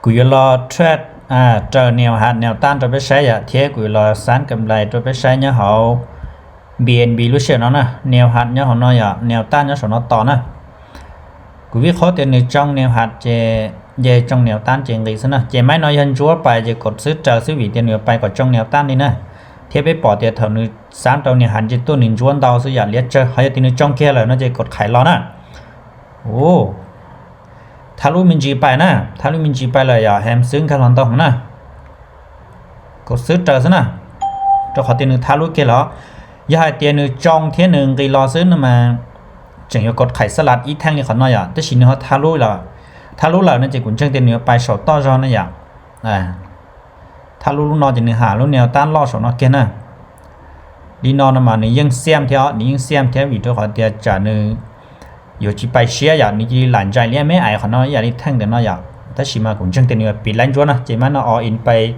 Kuv yuav los trade, raws neo hat neo tab rau peb saib yom, thiab kuv yuav los xab kam nplais rau peb saib nyob hauv B N B lub sij hawm no na. Neo hat nyob hauv no yom, neo tab nyob saum no tos na. Kuv vij qhob tias nws tsoo neo hat ces, nce tsoo neo tab ces nqis xwb na. Ces maib no yog ntsuab pais ces kod xwb raws xwb vim tias nws yuav pais kom tsoo neo tab li na. Thiab peb pom tias thaum nws xab rau neo hat ces tuaj nws ntsuab ntau xwb yom, liab tsawg. Ho yog tias nws tsoo kiag lawm no ces kod qhais los na. Thab lub me ntsis pais na, thab lub me ntsis pais lawm yom, hem xwb nkag los ntau heev na. Kod xwb raws xwb na, rau qhov tias nws thab lub kiag los. Yog hais tias nws tsoo thiab nws nqis los xwb no mas tseem yuav kod qhais xab las ib theej li qhov no yom, tab sis nws ho thab lub lawm. Thab lub lawm no ces kuv ntseeg tias nws yuav pais saum toj zog na yom. Thab lub lub no ces nws ham lub neo tab loj saum no kiag na. Li no no mas nws yeej xiam thiab os, nws yeej xiam thiab vim rau qhov tias tsam nws yuav tsis pais siab yom, nws cia li lam ntsais liab me ais qhov no ib yam li theej ntawm no yom. Tab sis mas kuv ntseeg tias nws yuav piv laib ntsuab na, ces maib no all in pais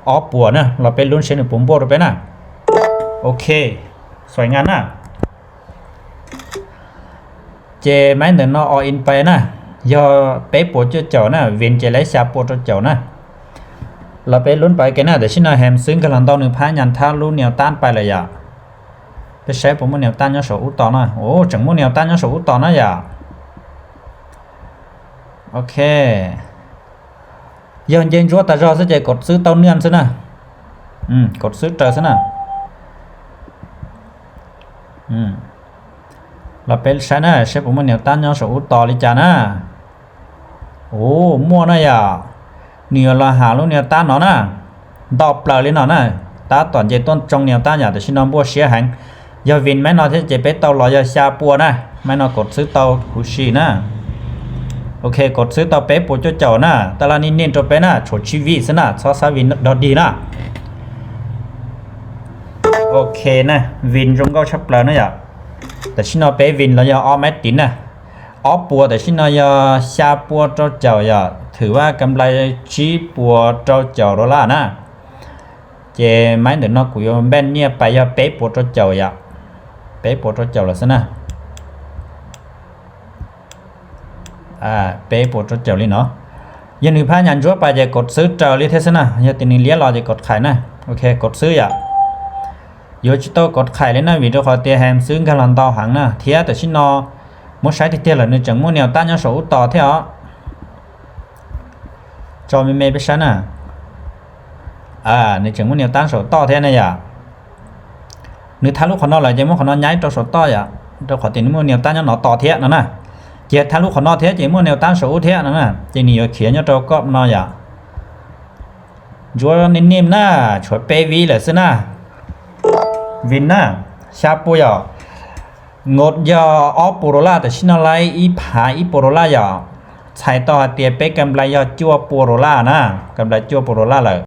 ob puas na, los peb lub saib nws puas npuaj rau peb na. Ok, xuaim ngas na. Ces maib ntawm no all in pais na, yog peb puas cuaj caum na, vin ces laib xya pua rau caum na. Los peb lub pais ke na, tam sim no hem xwb nkag los ntau nws phab nyas thab lub neo tab pais lawm yom. Peb saib puas muaj neo tab nyob saum ub tos na. Ua tseem muaj neo tab nyob saum ub tos na yom. Ok. Yog nce ntsuab tas zog xwb ces kod xwb tau niaj xwb na. Kod xwb raws xwb na. Los peb saib na, saib puas muaj neo tab nyob saum ub tos li cas na. Ua muaj na yom. Nws yuav los ham lub neo tab no na. Ntau plaws li no na. Tab tom nce tuaj tsoo neo tab yom, tam sim no npuaj siab heev. Yog vin maib no thiab ces peb tau los yog xya pua na. Maib no kod xwb tau huv si na. Ok, kod xwb tau peb puas cuaj caum na, taj laj nej nej rau peb na, tshuav tsib vim xwb na, txhob xab vim dog dig na. Ok na, vin zoo nkauj tshaj plaws na yom. Tam sim no peb vin los yog ob maib tid na. Ob puas tam sim no yog xya pua rau caum yom, thwm vaj kam nplai tsib puas rau caum dollar na. Ces maib ntawm no kuv yuav npaj nyiaj pais yog peb puas rau caum yom. Peb puas rau caum lawm xwb na. Peb puas rau caum li no. Yog nws phab nyas ntsuab pais ces kod xwb raws li thiab xwb na, yog tias nws liab los ces kod qhais na. Ok, kod xwb yom. Yuav tsis tau kod qhais li na vim rau qhov tias hem xwb nkag los ntau heev na, thiab tam sim no muab saib tiag tiag lawm nws tseem muaj neo tab nyob saum ub tos thiab os. Tso me me peb saib na. Nws tseem muaj neo tab saum toj thiab na yom. Nws thab lub qhov no lawm ces muab qhov no nyaib rau saum toj yom, rau qhov tias nws muaj neo tab nyob no tos thiab no na. Ces thab lub qhov no thiab ces muaj neo tab saum ub thiab no na, ces nws yuav khiav nyob rau koj no yom. Ntsuab nim nim na, tshuav peb vib lawm xwb na. Vin na, xya pua yom. Nkaus yog ob puas dollar, tam sim no laib ib phav ib puas dollar yom. Txhais tau hais tias peb kam nplai yog cuaj puas dollar na, kam nplai cuaj puas dollar lawm.